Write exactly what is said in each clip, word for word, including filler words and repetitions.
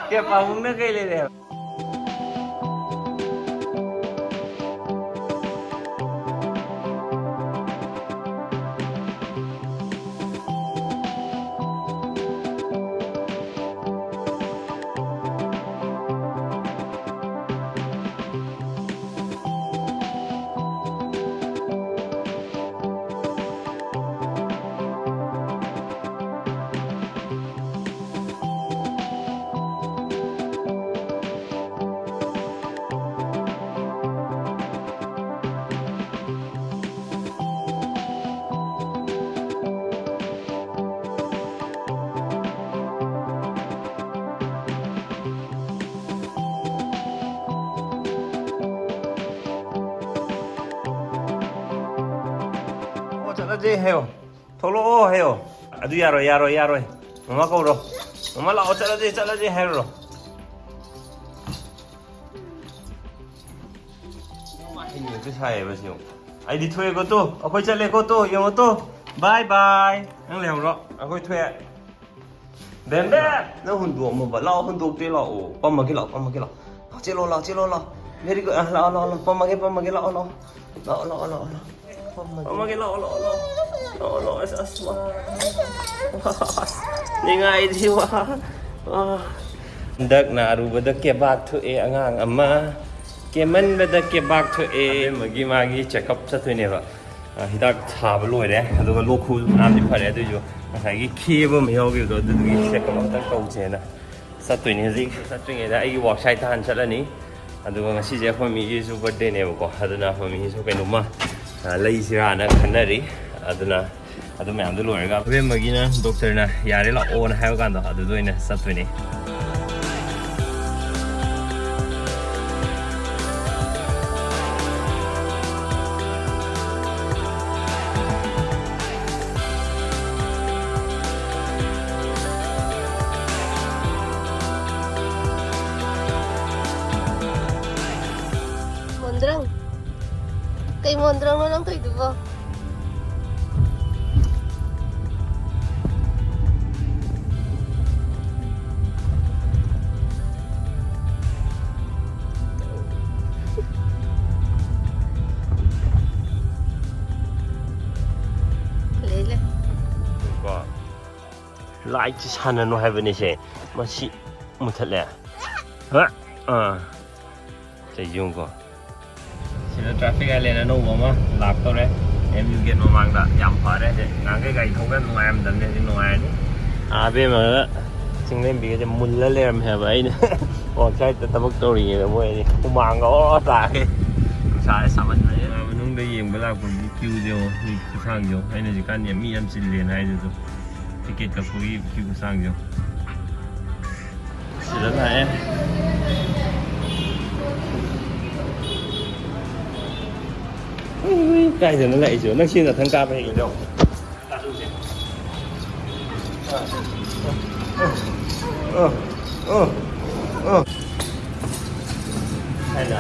ꯀꯦ ꯄꯥꯕꯨꯡꯅ ꯀꯩ ꯂꯩꯔꯦ? ꯑꯣ, ꯆꯠꯂꯁꯦ ꯍꯥꯏꯌꯣ꯫ ꯊꯣꯛꯂꯛꯑꯣ ꯍꯥꯏꯌꯣ꯫ ꯑꯗꯨ ꯌꯥꯔꯣꯏ, ꯌꯥꯔꯣꯏ, ꯌꯥꯔꯣꯏ꯫ ꯃꯃꯥ ꯀꯧꯔꯣ꯫ ꯃꯃꯥ ꯂꯥꯛꯑꯣ, ꯆꯠꯂꯁꯦ, ꯆꯠꯂꯁꯦ ꯍꯥꯏꯔꯨꯔꯣ꯫ ꯍꯩꯅꯤꯡꯕꯁꯨ ꯁꯥꯏꯌꯦꯕ ꯁꯤ ꯌꯦꯡꯉꯨ꯫ ꯑꯩꯗꯤ ꯊꯣꯛꯑꯦꯀꯣ ꯇꯣ, ꯑꯩꯈꯣꯏ ꯆꯠꯂꯦꯀꯣ ꯇꯣ, ꯌꯦꯡꯉꯣ ꯇꯣ꯫ ꯕꯥꯏ ꯕꯥꯏ꯫ ꯅꯪ ꯂꯩꯍꯧꯔꯣ, ꯑꯩꯈꯣꯏ ꯊꯣꯛꯑꯦ꯫ ꯕꯦꯝꯕꯦꯝ! ꯅꯪ ꯍꯨꯟꯗꯣꯛꯑꯝꯃꯣꯕ꯫ ꯂꯥꯛꯑꯣ, ꯍꯨꯟꯗꯣꯛꯇꯦ, ꯂꯥꯛꯑꯣ꯫ ꯄꯝꯃꯒꯦ ꯂꯥꯛꯑꯣ, ꯄꯝꯃꯒꯦ ꯂꯥꯛꯑꯣ꯫ ꯂꯥꯛꯑꯣ, ꯆꯦꯜꯂꯣ, ꯂꯥꯛꯑꯣ, ꯆꯦꯜꯂꯣ, ꯂꯥꯛꯑꯣ꯫ Very good. ꯑ, ꯂꯥꯛꯑꯣ, ꯂꯥꯛꯑꯣ, ꯂꯥꯛꯑꯣ꯫ ꯄꯝꯃꯒꯦ, ꯄꯝꯃꯒꯦ, ꯂꯥꯛꯑꯣ, ꯂꯥꯛꯑꯣ꯫ ꯂꯥꯛꯑꯣ, ꯂꯥꯛꯑꯣ, ꯂꯥꯛꯑꯣ, ꯂꯥꯛꯑꯣ꯫ ꯄꯝꯃꯒꯦ, ꯂꯥꯛꯑꯣ, ꯂꯥꯛꯑꯣ, ꯂꯥꯛꯑꯣ꯫ ꯂꯥꯛꯑꯣ, ꯂꯥꯛꯑꯣ꯫ ꯑꯁ, ꯑꯁ, ꯋꯥ꯫ ꯋꯥ, ꯑꯁ, ꯅꯤꯡꯉꯥꯏꯗꯤ, ꯋꯥ꯫ ꯋꯥ꯫ ꯍꯟꯗꯛꯅ ꯑꯔꯨꯕꯗ ꯀꯦꯕꯥꯛ ꯊꯣꯛꯑꯦ ꯑꯉꯥꯡ ꯑꯃ꯫ ꯀꯦꯃꯟꯕꯗ ꯀꯦꯕꯥꯛ ꯊꯣꯛꯑꯦ꯫ ꯑꯕꯦꯝꯃꯒꯤ ꯃꯥꯒꯤ checkup ꯆꯠꯇꯣꯏꯅꯦꯕ꯫ ꯑ, ꯍꯤꯗꯥꯛ ꯊꯥꯕ ꯂꯣꯏꯔꯦ, ꯑꯗꯨꯒ ꯂꯣꯛ ꯈꯨꯕꯁꯨ ꯐꯅꯌꯥꯝꯗꯤ ꯐꯔꯦ, ꯑꯗꯨꯏꯁꯨ ꯉꯁꯥꯏꯒꯤ ꯈꯦꯕ ꯑꯃ ꯌꯥꯎꯈꯤꯕꯗꯣ, ꯑꯗꯨꯗꯨꯒꯤ checkup ꯑꯝꯇꯪ ꯇꯧꯁꯦꯅ ꯆꯠꯇꯣꯏꯅꯦ꯫ ꯍꯧꯖꯤꯛ ꯆꯠꯇ꯭ꯔꯤꯉꯩꯗ ꯑꯩꯒꯤ work site ꯇ ꯍꯥꯟꯅ ꯆꯠꯂꯅꯤ, ꯑꯗꯨꯒ ꯉꯁꯤꯁꯦ ꯑꯩꯈꯣꯏ ꯃꯤꯒꯤꯁꯨ birthday ꯅꯦꯕꯀꯣ, ꯑꯗꯨꯅ ꯑꯩꯈꯣꯏ ꯃꯤꯒꯤꯁꯨ ꯀꯩꯅꯣꯝꯃ, ꯑ, ꯂꯩꯁꯤꯔꯥꯅ ꯈꯟꯅꯔꯤ꯫ ꯑꯗꯨꯅ ꯑꯗꯨ ꯃꯌꯥꯝꯗꯣ ꯂꯣꯏꯔꯒ ꯑꯕꯦꯝꯃꯒꯤꯅ doctor ꯅ ꯌꯥꯔꯦ ꯂꯥꯛꯑꯣꯅ ꯍꯥꯏꯕ ꯀꯥꯟꯗꯣ, ꯑꯗꯨꯗ ꯑꯣꯏꯅ ꯆꯠꯇꯣꯏꯅꯦ꯫ ꯃꯣꯟꯗ꯭ꯔꯪ꯫ ꯀꯩ ꯃꯣꯟꯗ꯭ꯔꯪꯅꯣ ꯅꯪ ꯇꯧꯏꯗꯨꯕꯣ? ꯂꯥꯏꯠꯁꯤ ꯁꯥꯟꯅꯅꯨ ꯍꯥꯏꯕꯅꯤꯁꯦ꯫ ꯃꯁꯤ ꯃꯨꯊꯠꯂꯦ꯫ ꯍ? ꯑꯥ꯫ ꯆꯩꯁꯤ ꯌꯦꯡꯉꯨꯀꯣ꯫ ꯁꯤꯗ traffic island ꯑꯅꯧꯕ ꯑꯃ ꯂꯥꯛꯇꯧꯔꯦ꯫ ꯑꯦꯝ ꯌꯨ gate ꯃꯃꯥꯡꯗ꯫ ꯌꯥꯝ ꯐꯔꯦ꯫ ꯁꯤ ꯅꯍꯥꯟꯈꯩ ꯒꯥꯔꯤ ꯊꯧꯕ ꯌꯥꯝ ꯅꯨꯡꯉꯥꯏꯔꯝꯗꯕꯅꯦ꯫ ꯍꯧꯖꯤꯛ ꯅꯨꯡꯉꯥꯏꯔꯅꯤ꯫ ꯑꯥ, ꯑꯕꯦꯝꯃꯒ ꯆꯤꯡꯂꯦꯝꯕꯤꯒꯁꯦ ꯃꯨꯜꯂ ꯂꯩꯔꯝꯃꯦ ꯍꯥꯏꯕ꯫ ꯑꯩꯅ outside ꯇ ꯊꯕꯛ ꯇꯧꯔꯤꯉꯩꯗ ꯃꯣꯏ ꯑꯅꯤ ꯍꯨꯃꯥꯡꯒ ꯑꯣꯔꯣ ꯇꯥꯒꯦ꯫ ꯅꯨꯡꯁꯥꯁꯦ ꯁꯥꯃꯟꯕꯅꯤꯅ꯫ ꯃꯅꯨꯡꯗ ꯌꯦꯡꯕ ꯂꯥꯛꯄꯒꯤ queue ꯁꯦ ꯌꯦꯡꯉꯣ꯫ ꯃꯤ ꯈꯨꯁꯥꯡꯁꯦ ꯌꯦꯡꯉꯣ꯫ ꯑꯩꯅ ꯍꯧꯖꯤꯛꯀꯥꯟ ꯃꯤ ꯌꯥꯝ ꯆꯤꯜꯂꯦꯅ ꯍꯥꯏꯗꯨꯁꯨ꯫ Ticket ꯀꯛꯄꯒꯤ queue ꯈꯨꯁꯥꯡꯁꯦ ꯌꯦꯡꯉꯣ꯫ ꯁꯤꯗ ꯂꯥꯛꯑꯦ꯫ ꯎꯏ, ꯎꯏ, ꯀꯥꯏꯗꯅꯣ ꯂꯥꯛꯏꯁꯤꯕꯣ? ꯅꯪ ꯁꯤ ꯅꯊꯪ ꯀꯥꯕ ꯍꯩꯒꯗ꯭ꯔꯣ? ꯀꯥꯊꯣꯛꯁꯦ꯫ ꯑ, ꯑ, ꯑ, ꯑ꯫ ꯍꯥꯏꯗ꯫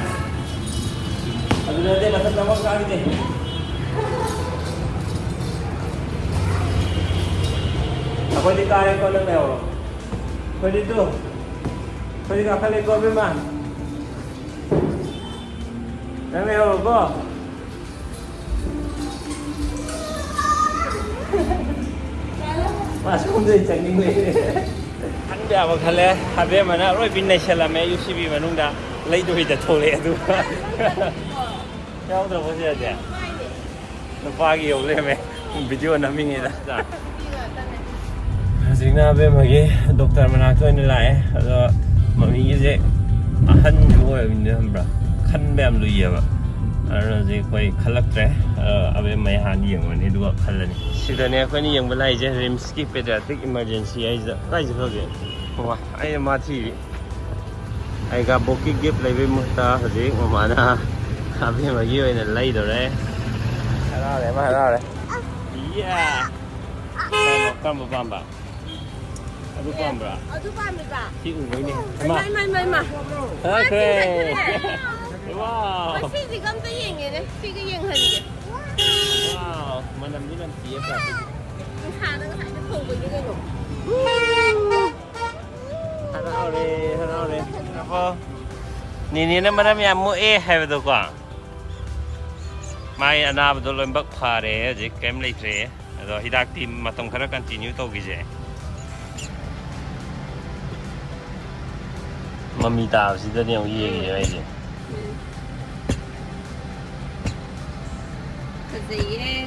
ꯑꯗꯨꯗꯗꯤ ꯃꯊꯛꯇ ꯑꯃ ꯀꯥꯈꯤꯗꯦ꯫ ꯑꯩꯈꯣꯏꯗꯤ ꯀꯥꯔꯦꯀꯣ, ꯅꯪ ꯂꯩꯍꯧꯔꯣ꯫ ꯑꯩꯈꯣꯏꯗꯤ ꯇꯨ꯫ ꯑꯩꯈꯣꯏꯗꯤ ꯀꯥꯈꯠꯂꯦꯀꯣ, ꯑꯕꯦꯝꯃ꯫ ꯅꯪ ꯂꯩꯍꯧꯔꯣꯀꯣ꯫ ꯃꯥ ꯁꯣꯝꯗ ꯆꯪꯅꯤꯡ ꯂꯩꯔꯦ꯫ ꯈꯟꯕ ꯌꯥꯕ ꯈꯜꯂꯦ꯫ ꯑꯕꯦꯝꯃꯅ ꯑꯔꯣꯏꯕꯤ ꯅꯩꯁꯜꯂꯝꯃꯦ ꯌꯨ ꯁꯤ ꯕꯤ ꯃꯅꯨꯡꯗ꯫ ꯂꯩꯗꯣꯏꯗ ꯊꯣꯛꯂꯛꯑꯦ ꯑꯗꯨꯒ꯫ ꯌꯥꯎꯗ꯭ꯔꯕꯣ ꯁꯤꯗꯗꯤ? ꯅꯨꯄꯥꯒꯤ ꯌꯧ ꯂꯩꯔꯝꯃꯦ꯫ Video ꯅꯝꯃꯤꯉꯩꯗ꯫ ꯍꯧꯖꯤꯛꯅ ꯑꯕꯦꯝꯃꯒꯤ doctor ꯃꯅꯥꯛꯇ ꯑꯣꯏꯅ ꯂꯥꯛꯑꯦ꯫ ꯑꯗꯣ ꯃꯃꯤꯒꯤꯁꯦ ꯑꯍꯟꯁꯨ ꯑꯣꯏꯕꯅꯤꯅ ꯈꯪꯕ꯭ꯔꯥ? ꯈꯟꯕ ꯌꯥꯝ ꯂꯨꯏꯌꯦꯕ꯫ ꯑꯗꯨꯅ ꯍꯧꯖꯤꯛ ꯑꯩꯈꯣꯏ ꯈꯜꯂꯛꯇ꯭ꯔꯦ꯫ ꯑ, ꯑꯕꯦꯝꯃꯩ ꯍꯥꯟꯅ ꯌꯦꯡꯉꯨꯔꯅꯤ, ꯑꯗꯨꯒ ꯈꯜꯂꯅꯤ꯫ ꯁꯤꯗꯅꯦ ꯑꯩꯈꯣꯏꯅ ꯌꯦꯡꯕ ꯂꯥꯛꯏꯁꯦ, RIMS ꯀꯤ pediatric emergency ꯍꯥꯏꯁꯤꯗ꯫ ꯀꯥꯏ ꯆꯠꯈ꯭ꯔꯒꯦ? ꯃꯃꯥ, ꯑꯩꯅ ꯃꯥ ꯊꯤꯔꯤ꯫ ꯑꯩ ꯒꯥꯕꯣꯛꯀꯤ gift ꯂꯩꯕꯩ ꯃꯍꯨꯠꯇ ꯍꯧꯖꯤꯛ ꯃꯃꯥꯅ ꯑꯕꯦꯝꯃꯒꯤ ꯑꯣꯏꯅ ꯂꯩꯗꯧꯔꯦ꯫ ꯍꯔꯥꯎꯔꯦ, ꯑꯃ ꯍꯔꯥꯎꯔꯦ꯫ ꯏꯌꯥ! ꯀꯔꯝꯕ, ꯀꯔꯝꯕ ꯄꯥꯝꯕ? ꯑꯗꯨ ꯄꯥꯝꯕ꯭ꯔꯥ? ꯑꯗꯨ ꯄꯥꯝꯃꯤꯕ? ꯁꯤ ꯎꯕꯩꯅꯦ꯫ ꯏꯃꯥ! ꯏꯃꯥ, ꯏꯃꯥ, ꯏꯃꯥ, ꯏꯃꯥ! ꯐꯈ꯭ꯔꯦ! ꯃꯥ ꯆꯤꯡꯈꯠꯈ꯭ꯔꯦ! ꯋꯥꯎ! ꯃꯁꯤꯁꯤꯒ ꯑꯝꯇ ꯌꯦꯡꯒꯦꯅꯦ꯫ ꯁꯤꯒ ꯌꯦꯡꯍꯟꯒꯦ꯫ ꯋꯥꯎ! ꯃꯅꯝꯗꯤ ꯅꯝꯊꯤꯌꯦ ꯄ꯭ꯂꯥꯁꯇꯤꯛ꯫ ꯅꯨꯡꯁꯥꯗ ꯉꯁꯥꯏꯗ ꯐꯧꯕꯩꯅꯦ ꯀꯩꯅꯣ꯫ ꯍꯔꯥꯎꯔꯦ, ꯍꯔꯥꯎꯔꯦ꯫ ꯑꯕꯣ, ꯅꯦꯅꯦꯅ ꯃꯔꯝ ꯌꯥꯝ ꯃꯣꯛꯑꯦ ꯍꯥꯏꯕꯗꯣꯀꯣ꯫ ꯃꯥꯒꯤ ꯑꯅꯥꯕꯗꯣ ꯂꯣꯏꯅꯃꯛ ꯐꯔꯦ, ꯍꯧꯖꯤꯛ ꯀꯔꯤꯝ ꯂꯩꯇ꯭ꯔꯦ꯫ ꯑꯗꯣ ꯍꯤꯗꯥꯛꯇꯤ ꯃꯇꯝ ꯈꯔ continue ꯇꯧꯈꯤꯁꯦ꯫ ꯃꯃꯤ ꯇꯥꯕꯁꯤꯗꯅꯦ ꯑꯃꯨꯛ ꯌꯦꯡꯉꯤꯁꯦ ꯑꯩꯁꯦ꯫ ꯐꯖꯩꯌꯦ꯫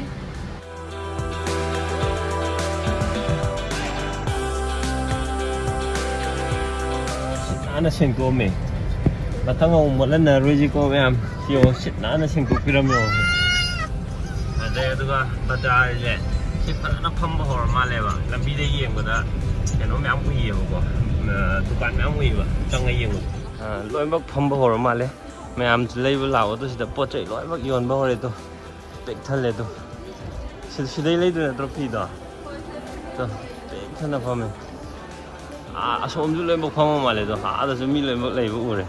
ꯅꯥꯟꯅ ꯁꯦꯡꯗꯣꯛꯑꯝꯃꯦ꯫ ꯃꯊꯪ ꯑꯃꯨꯛ ꯃꯣꯠꯍꯟꯅꯔꯣꯏꯁꯤꯀꯣ ꯃꯌꯥꯝ꯫ ꯁꯤ ꯌꯦꯡꯉꯣ, ꯁꯤꯠ ꯅꯥꯟꯅ ꯁꯦꯡꯗꯣꯛꯄꯤꯔꯝꯃꯦ ꯌꯦꯡꯉꯣ꯫ ꯑꯗꯩ ꯑꯗꯨꯒ ꯕꯖꯥꯔꯁꯦ ꯁꯤ ꯐꯖꯅ ꯐꯝꯕ ꯍꯧꯔ ꯃꯥꯜꯂꯦꯕ꯫ ꯂꯝꯕꯤꯗ ꯌꯦꯡꯕꯗ ꯀꯩꯅꯣ ꯃꯌꯥꯝ ꯎꯏꯌꯦꯕꯀꯣ, ꯑ, ꯗꯨꯀꯥꯟ ꯃꯌꯥꯝ ꯎꯏꯌꯦꯕ ꯆꯪꯉ ꯌꯦꯡꯕꯗ꯫ ꯑ, ꯂꯣꯏꯅꯃꯛ ꯐꯝꯕ ꯍꯧꯔ ꯃꯥꯜꯂꯦ꯫ ꯃꯌꯥꯝꯁꯨ ꯂꯩꯕ ꯂꯥꯛꯑꯣ꯫ ꯑꯗꯨ ꯁꯤꯗ ꯄꯣꯠ ꯆꯩ ꯂꯣꯏꯅꯃꯛ ꯌꯣꯟꯕ ꯍꯧꯔꯦ꯫ ꯑꯗꯨ ꯄꯤꯛ ꯊꯜꯂꯦ꯫ ꯑꯗꯨ ꯁꯤ-, ꯁꯤꯗꯩ ꯂꯩꯗꯣꯏ ꯅꯠꯇ꯭ꯔꯣ ꯐꯤꯗꯣ? ꯑꯗꯣ ꯄꯤꯛ ꯊꯟꯅ ꯐꯝꯃꯦ꯫ ꯑꯥ, ꯑꯁꯣꯝꯁꯨ ꯂꯣꯏꯅꯃꯛ ꯐꯝꯕ ꯃꯥꯜꯂꯦ꯫ ꯑꯗꯣ ꯑꯥꯗꯁꯨ ꯃꯤ ꯂꯣꯏꯅꯃꯛ ꯂꯩꯕ ꯎꯔꯦ꯫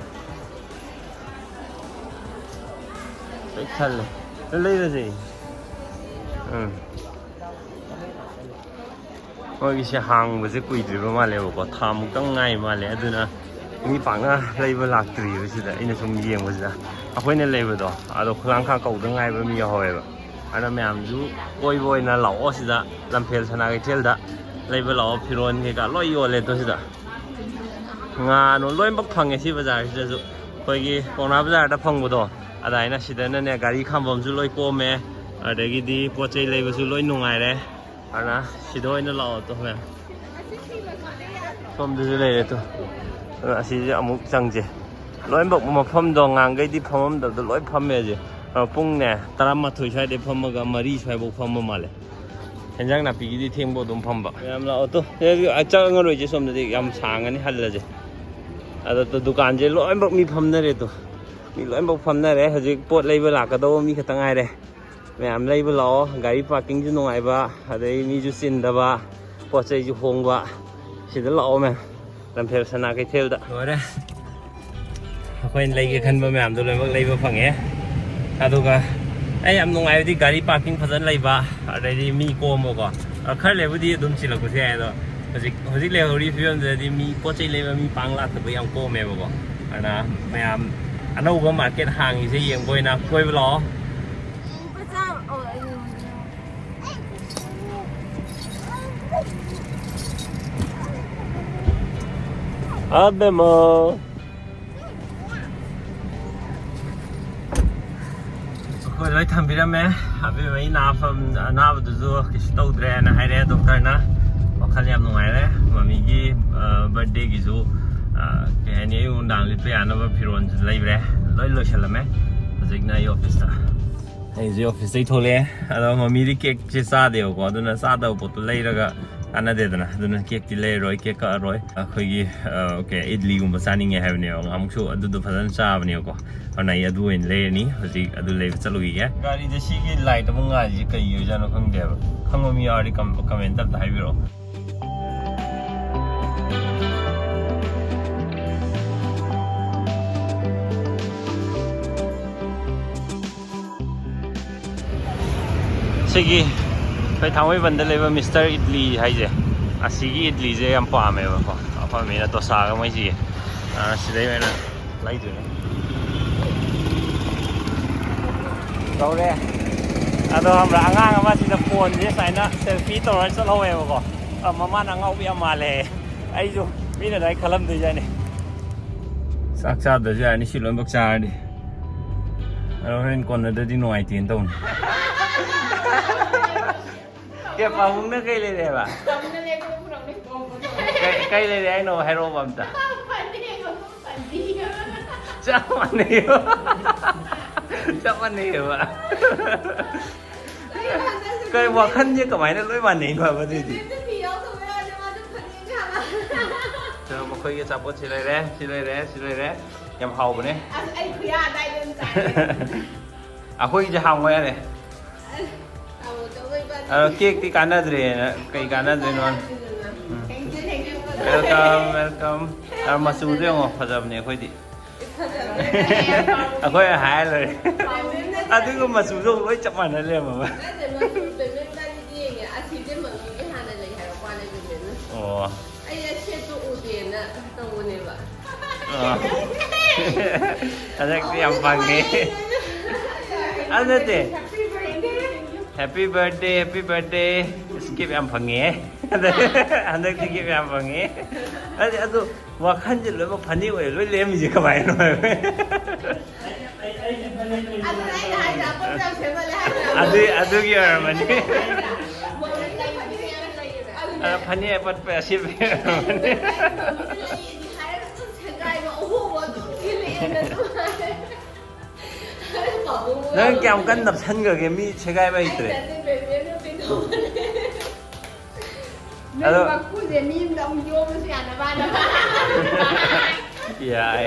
ꯄꯤꯛ ꯊꯜꯂꯦ꯫ ꯂꯩꯔꯁꯦ꯫ ꯎꯝ꯫ ꯃꯣꯏꯒꯤꯁꯦ ꯍꯥꯡꯕꯁꯦ ꯀꯨꯏꯗ꯭ꯔꯤꯕ ꯃꯥꯜꯂꯦꯕꯀꯣ, ꯊꯥ ꯃꯨꯛꯇꯪ ꯉꯥꯏ ꯃꯥꯜꯂꯦ꯫ ꯑꯗꯨꯅ ꯃꯤ ꯄꯥꯛꯅ ꯂꯩꯕ ꯂꯥꯛꯇ꯭ꯔꯤꯕ ꯁꯤꯗ꯫ ꯑꯩꯅ ꯁꯨꯝ ꯌꯦꯡꯕꯁꯤꯗ ꯑꯩꯈꯣꯏꯅ ꯂꯩꯕꯗꯣ ꯑꯗꯣ ꯈꯨꯂꯥꯡꯈꯥꯡ ꯀꯧꯗ ꯉꯥꯏꯕ ꯃꯤ ꯌꯥꯎꯍꯧꯋꯦꯕ꯫ ꯑꯗꯨꯅ ꯃꯌꯥꯝꯁꯨ ꯀꯣꯏꯕ ꯑꯣꯏꯅ ꯂꯥꯛꯑꯣ ꯁꯤꯗ, ꯂꯝꯐꯦꯜ ꯁꯅꯥ ꯀꯩꯊꯦꯜꯗ ꯂꯩꯕ ꯂꯥꯛꯑꯣ꯫ ꯐꯤꯔꯣꯟ ꯀꯩꯀꯥ ꯂꯣꯏ ꯌꯣꯜꯂꯦ꯫ ꯑꯗꯣ ꯁꯤꯗ ꯉꯥꯅꯨ ꯂꯣꯏꯅꯃꯛ ꯐꯪꯉꯦ ꯁꯤ ꯕꯖꯥꯔꯁꯤꯗꯁꯨ꯫ ꯑꯩꯈꯣꯏꯒꯤ ꯄꯥꯎꯅꯥ ꯕꯖꯥꯔꯗ ꯐꯪꯕꯗꯣ ꯑꯗꯨꯃꯥꯏꯅ ꯁꯤꯗꯅꯅꯦ ꯒꯥꯔꯤ ꯈꯥꯝꯕꯝꯁꯨ ꯂꯣꯏ ꯀꯣꯝꯃꯦ, ꯑꯗꯒꯤꯗꯤ ꯄꯣꯠ ꯆꯩ ꯂꯩꯕꯁꯨ ꯂꯣꯏ ꯅꯨꯡꯉꯥꯏꯔꯦ꯫ ꯑꯗꯨꯅ ꯁꯤꯗ ꯑꯣꯏꯅ ꯂꯥꯛꯑꯣ ꯇꯣ ꯃꯌꯥꯝ꯫ ꯁꯣꯝꯗꯁꯨ ꯂꯩꯔꯦ ꯇꯣ꯫ ꯑꯗꯨꯅ ꯑꯁꯤꯁꯦ ꯑꯃꯨꯛ ꯆꯪꯁꯦ꯫ ꯂꯣꯏꯅꯃꯛ ꯃꯐꯝꯗꯣ ꯉꯥꯡꯈꯩꯗꯤ ꯐꯝꯃꯝꯗꯕꯗꯣ ꯂꯣꯏ ꯐꯝꯃꯦ ꯍꯧꯖꯤꯛ꯫ ꯑ, ꯄꯨꯡꯅꯦ ꯇꯔꯥꯃꯥꯊꯣꯏ ꯁ꯭ꯋꯥꯏꯗꯩ ꯐꯝꯃꯒ ꯃꯔꯤ ꯁ꯭ꯋꯥꯏꯐꯥꯎ ꯐꯝꯕ ꯃꯥꯜꯂꯦ꯫ ꯍꯦꯟꯖꯥꯡ ꯅꯥꯄꯤꯒꯤꯗꯤ ꯊꯦꯡꯕ ꯑꯗꯨꯝ ꯐꯝꯕ꯫ ꯃꯌꯥꯝ ꯂꯥꯛꯑꯣ ꯇꯣ꯫ ꯁꯤꯗꯗꯤ ꯑ, ꯆꯪꯉꯔꯣꯏꯁꯦ ꯁꯣꯝꯗꯗꯤ, ꯌꯥꯝ ꯁꯥꯡꯉꯅꯤ, ꯍꯜꯂꯁꯦ꯫ ꯑꯗꯣ ꯇꯣ, ꯗꯨꯀꯥꯟꯁꯦ ꯂꯣꯏꯅꯃꯛ ꯃꯤ ꯐꯝꯅꯔꯦ ꯇꯣ꯫ ꯃꯤ ꯂꯣꯏꯅꯃꯛ ꯐꯝꯅꯔꯦ꯫ ꯍꯧꯖꯤꯛ ꯄꯣꯠ ꯂꯩꯕ ꯂꯥꯛꯀꯗꯧꯕ ꯃꯤ ꯈꯛꯇ ꯉꯥꯏꯔꯦ꯫ ꯃꯌꯥꯝ ꯂꯩꯕ ꯂꯥꯛꯑꯣ꯫ ꯒꯥꯔꯤ ꯄꯥꯔꯀꯤꯡꯁꯨ ꯅꯨꯡꯉꯥꯏꯕ, ꯑꯗꯩ ꯃꯤꯁꯨ ꯆꯤꯟꯗꯕ, ꯄꯣꯠ ꯆꯩꯁꯨ ꯍꯣꯡꯕ꯫ ꯁꯤꯗ ꯂꯥꯛꯑꯣ ꯃꯌꯥꯝ, ꯂꯝꯐꯦꯜ ꯁꯅꯥ ꯀꯩꯊꯦꯜꯗ꯫ ꯂꯣꯏꯔꯦ꯫ ꯑꯩꯈꯣꯏꯅ ꯂꯩꯒꯦ ꯈꯟꯕ ꯃꯌꯥꯝꯗꯣ ꯂꯣꯏꯅꯃꯛ ꯂꯩꯕ ꯐꯪꯉꯦ꯫ ꯑꯗꯨꯒ ꯑꯩ ꯌꯥꯝ ꯅꯨꯡꯉꯥꯏꯕꯗꯤ ꯒꯥꯔꯤ ꯄꯥꯔꯀꯤꯡ ꯐꯖꯅ ꯂꯩꯕ, ꯑꯗꯩꯗꯤ ꯃꯤ ꯀꯣꯝꯕꯀꯣ꯫ ꯑ, ꯈꯔ ꯂꯩꯕꯨꯗꯤ ꯑꯗꯨꯝ ꯆꯤꯜꯂꯛꯄꯁꯨ ꯌꯥꯏ, ꯑꯗꯣ ꯍꯧꯖꯤꯛ, ꯍꯧꯖꯤꯛ ꯂꯩꯍꯧꯔꯤꯕ ꯐꯤꯕꯝꯁꯤꯗꯗꯤ ꯃꯤ ꯄꯣꯠ ꯆꯩ ꯂꯩꯕ ꯃꯤ ꯄꯥꯡ ꯂꯥꯛꯇꯕ ꯌꯥꯝ ꯀꯣꯝꯃꯦꯕꯀꯣ꯫ ꯑꯗꯨꯅ ꯃꯌꯥꯝ ꯑꯅꯧꯕ ꯃꯥꯔꯀꯦꯠ ꯍꯥꯡꯉꯤꯁꯦ ꯌꯦꯡꯕ ꯑꯣꯏꯅ ꯀꯣꯏꯕ ꯂꯥꯛꯑꯣ꯫ ꯑꯕꯦꯝꯃ꯫ ꯍꯣꯏ, ꯂꯣꯏ ꯊꯝꯕꯤꯔꯝꯃꯦ꯫ ꯑꯕꯦꯝꯃꯒꯤ ꯅꯥꯐꯝ, ꯑꯅꯥꯕꯗꯨꯁꯨ ꯀꯩꯁꯨ ꯇꯧꯗ꯭ꯔꯦꯅ ꯍꯥꯏꯔꯦ ꯗꯣꯛꯇꯔꯅ꯫ ꯋꯥꯈꯜ ꯌꯥꯝ ꯅꯨꯡꯉꯥꯏꯔꯦ꯫ ꯃꯃꯤꯒꯤ ꯕꯔꯊꯗꯦꯒꯤꯁꯨ ꯀꯩ ꯍꯥꯏꯅꯤ, ꯑꯌꯨꯛ ꯅꯨꯡꯗꯥꯡ ꯂꯤꯠꯄ ꯌꯥꯅꯕ ꯐꯤꯔꯣꯜꯁꯨ ꯂꯩꯕ꯭ꯔꯦ꯫ ꯂꯣꯏ ꯂꯣꯏꯁꯜꯂꯝꯃꯦ꯫ ꯍꯧꯖꯤꯛꯅ ꯑꯩ ꯑꯣꯐꯤꯁꯇ ꯑꯩꯁꯦ ꯑꯣꯐꯤꯁꯇꯩ ꯊꯣꯛꯂꯛꯑꯦ꯫ ꯑꯗꯣ ꯃꯃꯤꯗꯤ ꯀꯦꯛꯁꯦ ꯆꯥꯗꯦꯕꯀꯣ, ꯑꯗꯨꯅ ꯆꯥꯗꯕ ꯄꯣꯠꯇꯣ ꯂꯩꯔꯒ ꯀꯥꯟꯅꯗꯦꯗꯅ꯫ ꯑꯗꯨꯅ ꯀꯦꯛꯇꯤ ꯂꯩꯔꯔꯣꯏ, ꯀꯦꯛ ꯀꯛꯑꯔꯣꯏ꯫ ꯑꯩꯈꯣꯏꯒꯤ ꯀꯩ, ꯏꯗꯂꯤꯒꯨꯝꯕ ꯆꯥꯅꯤꯡꯉꯦ ꯍꯥꯏꯕꯅꯦꯕ꯫ ꯉꯥꯃꯨꯛꯁꯨ ꯑꯗꯨꯗꯣ ꯐꯖꯅ ꯆꯥꯕꯅꯦꯕꯀꯣ꯫ ꯑꯗꯨꯅ ꯑꯩ ꯑꯗꯨ ꯑꯣꯏꯅ ꯂꯩꯔꯅꯤ꯫ ꯍꯧꯖꯤꯛ ꯑꯗꯨ ꯂꯩꯕ ꯆꯠꯂꯨꯈꯤꯒꯦ꯫ ꯒꯥꯔꯤꯗ ꯁꯤꯒꯤ ꯂꯥꯏꯠ ꯑꯃ ꯉꯥꯜꯂꯤꯁꯦ ꯀꯩꯒꯤ ꯑꯣꯏꯖꯥꯠꯅꯣ ꯈꯪꯗꯦꯕ꯫ ꯈꯪꯕ ꯃꯤ ꯌꯥꯎꯔꯗꯤ ꯀꯃꯦꯟꯇ ꯑꯝꯇ ꯍꯥꯏꯕꯤꯔꯛꯑꯣ꯫ ꯁꯤꯒꯤ ꯑꯩꯈꯣꯏ ꯊꯥꯡꯃꯩꯕꯟꯗ ꯂꯩꯕ ꯃꯤꯁꯇꯔ ꯏꯗꯂꯤ ꯍꯥꯏꯁꯦ, ꯑꯁꯤꯒꯤ ꯏꯗꯂꯤꯁꯦ ꯌꯥꯝ ꯄꯥꯝꯃꯦꯕꯀꯣ꯫ ꯑꯩꯈꯣꯏ ꯃꯤꯅ ꯗꯣꯁꯥꯒ ꯃꯣꯏꯁꯤꯒꯤ, ꯑ, ꯁꯤꯗꯩ ꯑꯣꯏꯅ ꯂꯩꯗꯣꯏꯅꯦ꯫ ꯇꯧꯔꯦ꯫ ꯑꯗꯣ ꯈꯪꯕ꯭ꯔꯥ, ꯑꯉꯥꯡ ꯑꯃ ꯁꯤꯗ ꯐꯣꯟꯁꯦ ꯁꯨꯃꯥꯏꯅ ꯁꯦꯜꯐꯤ ꯇꯧꯔ ꯆꯠꯍꯧꯋꯦꯕꯀꯣ꯫ ꯑ, ꯃꯃꯥꯅ ꯑꯉꯥꯎꯕꯤ ꯌꯥꯝ ꯃꯥꯜꯂꯦ꯫ ꯑꯩꯁꯨ ꯃꯤꯅ ꯑꯗꯨꯃꯥꯏꯅ ꯈꯜꯂꯝꯗꯣꯏꯖꯥꯠꯅꯤ꯫ ꯆꯥꯛ ꯆꯥꯗ꯭ꯔꯁꯨ ꯌꯥꯔꯅꯤ ꯁꯤ ꯂꯣꯏꯅꯃꯛ ꯆꯥꯔꯗꯤ꯫ ꯑꯗꯣ ꯍꯣꯔꯦꯟ ꯀꯣꯟꯅꯗ꯭ꯔꯗꯤ ꯅꯨꯡꯉꯥꯏꯇꯦꯅ ꯇꯧꯅꯤ꯫ ꯑꯦ, ꯄꯥꯕꯨꯡꯅ ꯀꯩ ꯂꯩꯔꯦꯕ? ꯄꯥꯕꯨꯡꯅ ꯂꯩꯔꯛꯄꯗꯣ ꯄꯨꯔꯛꯎꯅꯦ꯫ ꯀꯩ, ꯀꯩ ꯂꯩꯔꯦ ꯍꯥꯏꯅꯣ? ꯍꯥꯏꯔꯛꯑꯣꯕ ꯑꯝꯇ꯫ ꯐꯅꯦꯛ ꯑꯃ ꯐꯅꯦꯛ ꯑꯃ꯫ ꯆꯞ ꯃꯥꯟꯅꯩꯌꯦꯕ꯫ ꯆꯞ ꯃꯥꯟꯅꯩꯌꯦꯕ꯫ ꯀꯩ ꯋꯥꯈꯜꯁꯦ ꯀꯃꯥꯏꯅ ꯂꯣꯏ ꯃꯥꯟꯅꯩꯅꯣ ꯍꯥꯏꯕ ꯑꯗꯨꯏꯗꯤ? ꯐꯤ ꯌꯥꯎꯗꯕ ꯌꯥꯗꯦ, ꯃꯥꯗꯤ ꯐꯅꯦꯛꯅꯦ ꯍꯥꯏꯕ꯫ ꯁꯤꯗ ꯃꯈꯣꯏꯒꯤ ꯑꯆꯥꯄꯣꯠꯁꯤ ꯂꯩꯔꯦ, ꯁꯤ ꯂꯩꯔꯦ, ꯁꯤ ꯂꯩꯔꯦ꯫ ꯌꯥꯝ ꯍꯥꯎꯕꯅꯦ꯫ ꯑꯁ, ꯑꯩ ꯈꯨꯌꯥ ꯑꯗꯥꯏꯗ ꯑꯗꯨꯝ ꯆꯥꯏꯌꯦ꯫ ꯑꯩꯈꯣꯏꯒꯤꯁꯦ ꯍꯥꯡꯉꯣ ꯌꯥꯔꯦ꯫ ꯑꯗꯣ ꯀꯦꯛꯇꯤ ꯀꯥꯟꯅꯗ꯭ꯔꯦꯅ, ꯀꯩ ꯀꯥꯟꯅꯗꯣꯏꯅꯣ? ꯎꯝ꯫ Welcome, welcome꯫ ꯑ, ꯃꯆꯨꯗꯣ ꯌꯦꯡꯉꯣ, ꯐꯖꯕꯅꯦ ꯑꯩꯈꯣꯏꯗꯤ꯫ ꯑꯩꯈꯣꯏ ꯍꯥꯏꯔ ꯂꯣꯏꯔꯦ꯫ ꯑꯗꯨꯒ ꯃꯆꯨꯗꯣ ꯑꯃꯨꯛ ꯂꯣꯏ ꯆꯞ ꯃꯥꯟꯅ ꯂꯩꯔꯝꯃꯕ꯫ ꯅꯠꯇꯦ, ꯃꯆꯨ ꯄꯦꯃꯦꯟ ꯀꯥꯔꯗꯤ ꯌꯦꯡꯉꯦ꯫ ꯑꯁꯤꯁꯦ ꯃꯃꯤꯒꯤ ꯍꯥꯟꯅ ꯂꯩ ꯍꯥꯏꯔꯛꯄ ꯋꯥꯅꯦ, ꯄꯦꯃꯦꯟꯅ꯫ ꯑꯣ꯫ ꯑꯩ ꯑꯁꯦꯠꯇꯣ ꯎꯗꯦꯅ ꯇꯧꯕꯅꯦꯕ꯫ ꯑꯥ꯫ ꯍꯟꯗꯛꯇꯤ ꯌꯥꯝ ꯐꯪꯉꯦ꯫ ꯑꯗꯨ ꯅꯠꯇꯦ꯫ Happy birthday, happy birthday꯫ Gift ꯌꯥꯝ ꯐꯪꯉꯦ꯫ ꯍꯟꯗꯛ-, ꯍꯟꯗꯛꯇꯤ gift ꯌꯥꯝ ꯐꯪꯉꯦ꯫ ꯑꯗꯨ, ꯑꯗꯨ ꯋꯥꯈꯜꯁꯦ ꯂꯣꯏꯅꯃꯛ ꯐꯅꯤ ꯑꯣꯏ ꯂꯣꯏ ꯂꯩꯔꯝꯃꯤꯁꯦ ꯀꯃꯥꯏꯅꯣ ꯍꯥꯏꯕ? ꯑꯗꯨꯅ ꯑꯩꯅ ꯍꯥꯏꯗ꯭ꯔꯥ, ꯑꯄꯠꯄ ꯌꯥꯝ ꯁꯦꯝꯃꯜꯂꯦ ꯍꯥꯏꯗ꯭ꯔꯥ? ꯑꯗꯨ, ꯑꯗꯨꯒꯤ ꯑꯣꯏꯔꯝꯃꯅꯤ꯫ ꯃꯣꯏꯅ ꯂꯩꯕꯗꯤ ꯌꯥꯝ ꯂꯩꯌꯦꯕ꯫ ꯑꯗꯨꯅ ꯑ, ꯐꯅꯦꯛ ꯑꯄꯠꯄ ꯑꯁꯦꯠꯄ ꯑꯣꯏꯔꯝꯃꯅꯤ꯫ ꯂꯩꯌꯦꯗꯤ ꯍꯥꯏꯔꯒ ꯑꯗꯨꯝ ꯁꯦꯒꯥꯏꯕ, ꯑꯍꯣꯕ ꯑꯗꯨꯝ ꯊꯤꯜꯂꯛꯑꯦꯅ ꯑꯗꯨꯝ ꯍꯥꯏ꯫ ꯑꯗꯨ ꯄꯥꯕꯨꯡ ꯅꯪ ꯀꯌꯥꯝ ꯀꯟꯅ ꯅꯞꯁꯟꯈ꯭ꯔꯒꯦ? ꯃꯤ ꯁꯦꯒꯥꯏꯕ ꯍꯩꯇ꯭ꯔꯦ꯫ ꯑꯩ ꯅꯠꯇꯦ, ꯕꯦꯕꯤꯅ ꯀꯩꯗꯧꯕꯅꯦ? ꯑꯗꯣ ꯅꯪ ꯃꯀꯨꯁꯦ ꯃꯤ ꯑꯃꯗ ꯑꯃꯨꯛ ꯌꯣꯝꯕꯁꯨ ꯌꯥꯅꯕꯅ꯫ ꯌꯥꯏ꯫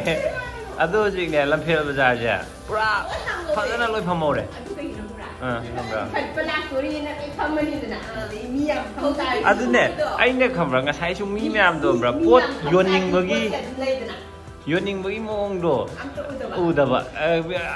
ꯑꯗꯣ ꯍꯧꯖꯤꯛꯅꯦ, ꯂꯝꯐꯦꯜ ꯕꯖꯥꯔꯁꯦ ꯄꯨꯔꯥ ꯂꯣꯏ ꯍꯥꯡꯍꯧꯔꯦ꯫ ꯐꯖꯅ ꯂꯣꯏ ꯐꯝꯍꯧꯔꯦ꯫ ꯑꯗꯨ ꯀꯩꯒꯤꯅꯣ ꯈꯪꯕ꯭ꯔꯥ? ꯑꯥ, ꯈꯪꯕ꯭ꯔꯥ? ꯏꯟꯈꯠꯄ ꯂꯥꯛꯇꯣꯔꯤꯅ ꯂꯣꯏ ꯐꯝꯃꯅꯤꯗꯅ꯫ ꯑꯗꯨꯗꯩ ꯃꯤ ꯌꯥꯝ ꯐꯝ ꯇꯥꯔꯗꯤ ꯑꯗꯨꯅꯦ, ꯃꯤꯗꯣ ꯑꯩꯅ ꯈꯪꯕ꯭ꯔꯥ, ꯉꯁꯥꯏꯁꯨ ꯃꯤ ꯃꯤ, ꯃꯌꯥꯝꯗꯣ ꯈꯪꯕ꯭ꯔꯥ, ꯃꯤ ꯄꯣꯠ ꯌꯥꯝ ꯐꯝ ꯇꯥꯔꯗꯤ ꯌꯣꯟꯅꯤꯡꯕꯒꯤ ꯄꯣꯠꯁꯦ ꯑꯗꯨꯝ ꯂꯩꯗꯅ꯫ ꯌꯣꯟꯅꯤꯡꯕꯒꯤ ꯃꯑꯣꯡꯗꯣ ꯑꯝꯇ ꯎꯗꯕ꯫ ꯎꯗꯕ꯫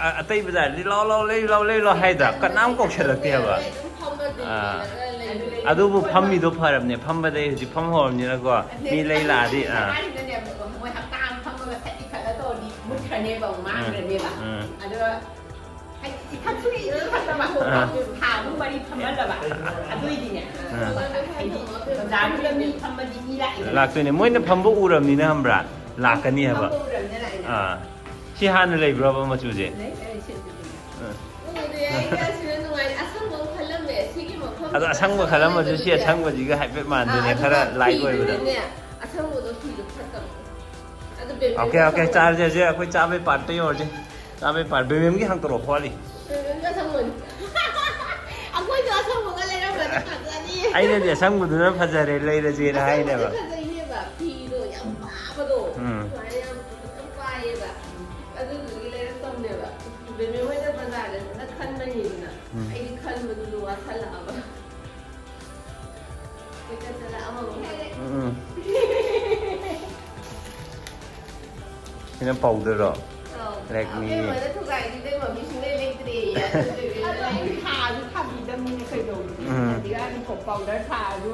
ꯑ, ꯑꯇꯩ ꯕꯖꯥꯔꯗꯤ "ꯂꯥꯎ, ꯂꯥꯎ, ꯂꯩ ꯂꯥꯎ, ꯂꯩ ꯂꯥꯎ" ꯍꯥꯏꯗ꯭ꯔꯥ? ꯀꯅꯥꯝ ꯀꯧꯁꯜꯂꯛꯇꯦ ꯍꯥꯏꯕ꯫ ꯑꯗꯨꯝ ꯐꯝꯃ ꯑꯥ꯫ ꯌꯦꯡꯉꯒ ꯂꯩꯕ꯫ ꯑꯗꯨꯕꯨ ꯐꯝꯃꯤꯗꯣ ꯐꯔꯕꯅꯦ, ꯐꯝꯕꯗꯩ ꯍꯧꯖꯤꯛ ꯐꯝ ꯍꯧꯔꯕꯅꯤꯅꯀꯣ, ꯃꯤ ꯂꯩ ꯂꯥꯛꯑꯗꯤ, ꯑꯥ꯫ ꯍꯥꯏꯔꯤꯗꯨꯅꯅꯦ, ꯃꯣꯏ ꯍꯞꯇꯥ ꯑꯃ ꯐꯝꯃꯒ ꯁꯠ ꯏꯈꯠꯂ ꯇꯧꯔꯗꯤ ꯃꯨꯠꯈ꯭ꯔꯅꯦꯕ, ꯑꯃꯨꯛ ꯃꯥꯡꯈ꯭ꯔꯅꯦꯕ꯫ ꯎꯝ꯫ ꯑꯗꯣ ꯍꯥꯏꯗꯤ ꯏꯊꯛꯁꯨ ꯏꯊꯛꯇꯕ, ꯑꯥ꯫ ꯊꯥ ꯑꯍꯨꯝ ꯃꯔꯤ ꯐꯝꯍꯜꯂꯕ, ꯑꯗꯨꯏꯗꯤꯅꯦ꯫ ꯑꯥ꯫ ꯍꯥꯏꯗꯤ ꯕꯖꯥꯔꯗꯨꯗ ꯃꯤ ꯐꯝꯃꯗꯤ ꯃꯤ ꯂꯥꯛꯏꯗꯅ꯫ ꯂꯥꯛꯇꯣꯏꯅꯦ꯫ ꯃꯣꯏꯅ ꯐꯝꯕ ꯎꯔꯕꯅꯤꯅ ꯈꯪꯕ꯭ꯔꯥ? ꯂꯥꯛꯀꯅꯤ ꯍꯥꯏꯕ꯫ ꯐꯝꯕ ꯎꯔꯕꯅꯤꯅ ꯂꯥꯛꯏꯅꯦ꯫ ꯑꯥ꯫ ꯁꯤ ꯍꯥꯟꯅ ꯂꯩꯕ꯭ꯔꯕ ꯃꯆꯨꯁꯦ? ꯂꯩ, ꯂꯩ, ꯁꯤ ꯑꯗꯨꯗꯤ꯫ ꯑꯥ꯫ ꯎꯗꯦ, ꯑꯩ ꯑꯁꯤꯗ ꯅꯨꯡꯉꯥꯏ-, ꯑꯁꯪꯕ ꯑꯃ ꯈꯜꯂꯝꯃꯦ꯫ ꯁꯤꯒꯤ ꯃꯐꯝ ꯑꯗꯣ ꯑꯁꯪꯕ ꯈꯜꯂꯝꯃꯁꯨ ꯁꯤ ꯑꯁꯪꯕꯁꯤꯒ ꯍꯥꯏꯐꯦꯠ ꯃꯥꯟꯗꯣꯏꯅꯦ, ꯑꯥ, ꯈꯔ ꯑꯗꯨꯒ light ꯑꯣꯏꯕꯗꯣ꯫ ꯐꯤꯗꯨꯅꯅꯦ, ꯑꯁꯪꯕꯗꯣ ꯐꯤꯗꯣ ꯐꯠꯇꯕ꯫ ꯑꯗꯨ ꯕꯦꯝꯕꯦꯝ ꯑꯣꯀꯦ, ꯑꯣꯀꯦ, ꯇꯧꯕ꯫ ꯆꯥꯔꯁꯦ ꯍꯧꯖꯤꯛ ꯑꯩꯈꯣꯏ ꯆꯥꯕꯩ part ꯇ ꯌꯧꯔꯁꯦ꯫ ꯆꯥꯕꯩ part꯫ ꯕꯦꯝꯕꯦꯝꯒꯤ ꯍꯥꯡꯇꯣꯔꯛꯑꯣ, ꯋꯥꯠꯂꯤ꯫ ꯕꯦꯝꯕꯦꯝꯒꯤ ꯑꯁꯪꯕꯅꯤ꯫ ꯑꯩꯈꯣꯏꯁꯨ ꯑꯁꯪꯕꯒ ꯂꯩꯔꯝꯃꯗꯤ ꯐꯖꯅꯤ꯫ ꯑꯩꯅꯗꯤ ꯑꯁꯪꯕꯗꯨꯅ ꯐꯖꯔꯦ, ꯂꯩꯔꯁꯦꯅ ꯍꯥꯏꯅꯦꯕ꯫ ꯑꯁꯪꯕꯗꯤ ꯐꯖꯩꯅꯦꯕ꯫ ꯐꯤꯗꯣ ꯌꯥꯝ ꯄꯥꯕꯗꯣ꯫ ꯎꯝ꯫ ꯁꯨꯃꯥꯏꯅ ꯌꯥꯝ ꯐꯖꯅ ꯄꯥꯏꯌꯦꯕ꯫ ꯑꯗꯨꯗꯨꯒꯤ ꯂꯩꯔꯛꯇꯕꯅꯦꯕ꯫ ꯕꯦꯝꯕꯦꯝ ꯍꯣꯏꯅ ꯕꯖꯥꯔꯗ ꯈꯟꯕꯅꯤꯗꯅ꯫ ꯎꯝ꯫ ꯑꯩꯗꯤ ꯈꯟꯕꯗꯨꯁꯨ ꯋꯥꯁꯜꯂꯛꯑꯕ꯫ ꯀꯣꯏꯆꯠ ꯆꯠꯂ ꯑꯃꯃꯨꯛ ꯍꯥꯏꯔꯦ꯫ ꯎꯝ, ꯎꯝ꯫ ꯁꯤꯅ powder ꯔꯣ? ꯑꯧ꯫ Lakme꯫ ꯑꯕꯦꯝꯃꯅ ꯊꯨꯒꯥꯏꯈꯤꯕꯗꯩ ꯃꯃꯤ ꯁꯨꯡꯂꯩ ꯂꯩꯇ꯭ꯔꯦꯌꯦ꯫ ꯑꯗꯨꯗꯨꯒꯤ ꯑꯗꯣ ꯑꯩ ꯊꯥꯁꯨ ꯊꯥꯕꯤꯗꯕꯅꯤꯅ ꯀꯩꯗꯧꯔꯨꯅꯤ? ꯎꯝ꯫ ꯍꯧꯖꯤꯛꯀꯥꯟꯗꯤ powder ꯊꯥꯔꯁꯨ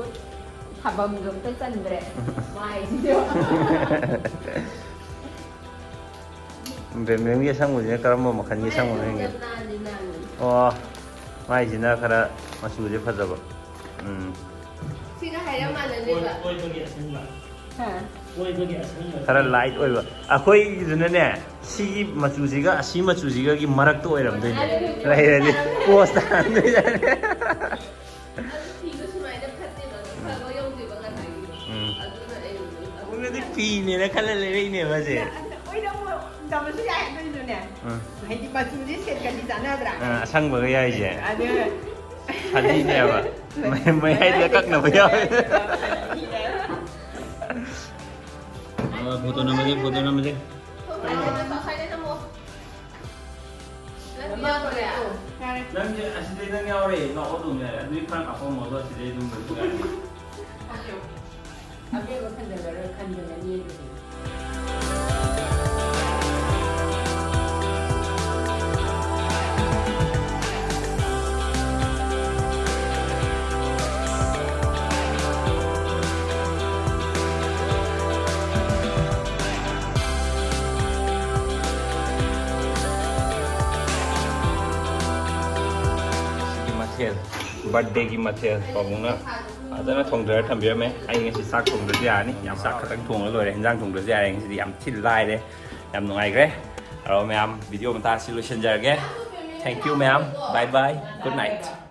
ꯊꯥꯐꯝꯁꯨ ꯑꯝꯇ ꯆꯟꯗ꯭ꯔꯦ꯫ ꯃꯥꯏꯁꯤꯁꯨ꯫ ꯕꯦꯝꯕꯦꯝꯒꯤ ꯑꯁꯪꯕꯁꯤꯅ ꯀꯔꯝꯕ ꯃꯈꯜꯒꯤ ꯑꯁꯪꯕꯅꯣ ꯌꯦꯡꯒꯦ꯫ ꯅꯥꯟꯗꯤ ꯅꯥꯟꯕꯅꯤ꯫ ꯑꯣ, ꯃꯥꯏꯁꯤꯅ ꯈꯔ ꯃꯆꯨꯁꯦ ꯐꯖꯕ꯫ ꯎꯝ꯫ ꯁꯤꯒ ꯍꯥꯏꯔꯞ ꯃꯥꯟꯅꯗꯦꯕ꯫ ꯀꯣꯏꯕꯒꯤ ꯑꯁꯪꯕ꯫ ꯍꯥ? ꯀꯣꯏꯕꯒꯤ ꯑꯁꯪꯕ ꯈꯔ ꯂꯥꯏꯠ ꯑꯣꯏꯕ꯫ ꯑꯩꯈꯣꯏꯒꯤꯗꯨꯅꯅꯦ, ꯁꯤꯒꯤ ꯃꯆꯨꯁꯤꯒ ꯑꯁꯤ ꯃꯆꯨꯁꯤꯒꯒꯤ ꯃꯔꯛꯇ ꯑꯣꯏꯔꯝꯗꯣꯏꯅꯦ꯫ ꯂꯩꯔꯗꯤ ꯄꯣꯁ ꯇꯥꯍꯟꯗꯣꯏꯅꯦ꯫ ꯑꯗꯨ ꯐꯤꯗꯣ ꯁꯨꯃꯥꯏꯅ ꯐꯠꯇꯦꯕ, ꯑꯗꯨ ꯐꯕ ꯌꯧꯗꯦꯕ ꯉꯁꯥꯏꯒꯤꯗꯣ꯫ ꯎꯝ꯫ ꯑꯗꯨꯅ ꯑꯩ ꯑꯗꯨꯝ ꯎꯅꯗꯤ ꯐꯤꯅꯦꯅ ꯈꯜꯂ ꯂꯩꯔꯛꯏꯅꯦꯕ ꯁꯦ꯫ ꯑꯣꯏꯅ ꯑꯃꯨꯛ ꯇꯝꯕꯁꯨ ꯌꯥꯏ ꯑꯗꯨꯏꯁꯨꯅꯦ꯫ ꯎꯝ꯫ ꯍꯥꯏꯗꯤ ꯃꯆꯨꯁꯦ ꯁꯦꯠꯀꯗꯤ ꯆꯥꯟꯅꯗ꯭ꯔꯥ? ꯑꯥ, ꯑꯁꯪꯕꯒ ꯌꯥꯏꯁꯦ꯫ ꯑꯗꯨ ꯁꯥꯗꯤꯅꯦꯕ꯫ ꯃꯌꯥꯏꯗ ꯀꯛꯅꯕ ꯌꯥꯎꯋꯦ꯫ ꯑꯥ, ꯐꯣꯇꯣ ꯅꯝꯃꯁꯦ, ꯐꯣꯇꯣ ꯅꯝꯃꯁꯦ꯫ ꯅꯪꯁꯦ ꯑꯁꯤꯗꯩ ꯅꯪ ꯌꯥꯎꯔꯦ, ꯂꯥꯛꯑꯣ ꯑꯗꯨꯝ ꯌꯥꯔꯦ꯫ ꯑꯗꯨꯗꯤ ꯈꯔ ꯀꯥꯞꯄꯝꯃꯣ, ꯑꯗꯣ ꯑꯁꯤꯗꯩ ꯑꯗꯨꯝ ꯂꯣꯏꯁꯤꯜꯂꯛꯑꯅꯤ꯫ ꯑꯕꯦꯕ ꯈꯟꯖꯜꯂꯔꯣꯏ, ꯈꯟꯖꯜꯂꯅꯤ ꯑꯗꯨꯗꯤ꯫ ꯁꯤꯒꯤ ꯃꯊꯦꯜ, ꯕꯥꯔꯠꯗꯦꯒꯤ ꯃꯊꯦꯜ ꯄꯥꯕꯨꯡꯅ ꯐꯖꯅ ꯊꯣꯡꯊꯔ ꯊꯝꯕꯤꯔꯝꯃꯦ꯫ ꯑꯩ ꯉꯁꯤ ꯆꯥꯛ ꯊꯣꯡꯗ꯭ꯔꯁꯨ ꯌꯥꯔꯅꯤ, ꯌꯥꯝ ꯆꯥꯛ ꯈꯛꯇꯪ ꯊꯣꯡꯉ ꯂꯣꯏꯔꯦ꯫ ꯍꯤꯟꯖꯥꯡ ꯊꯣꯡꯗ꯭ꯔꯁꯨ ꯌꯥꯔꯦ ꯉꯁꯤꯗꯤ, ꯌꯥꯝ ꯊꯤ ꯂꯥꯏꯔꯦ꯫ ꯌꯥꯝ ꯅꯨꯡꯉꯥꯏꯈ꯭ꯔꯦ꯫ ꯑꯗꯣ ꯃꯌꯥꯝ, ꯚꯤꯗꯤꯑꯣ ꯃꯇꯥꯡ ꯑꯁꯤ ꯂꯣꯏꯁꯤꯟꯖꯔꯒꯦ꯫ Thank you ꯃꯌꯥꯝ, bye bye, good night꯫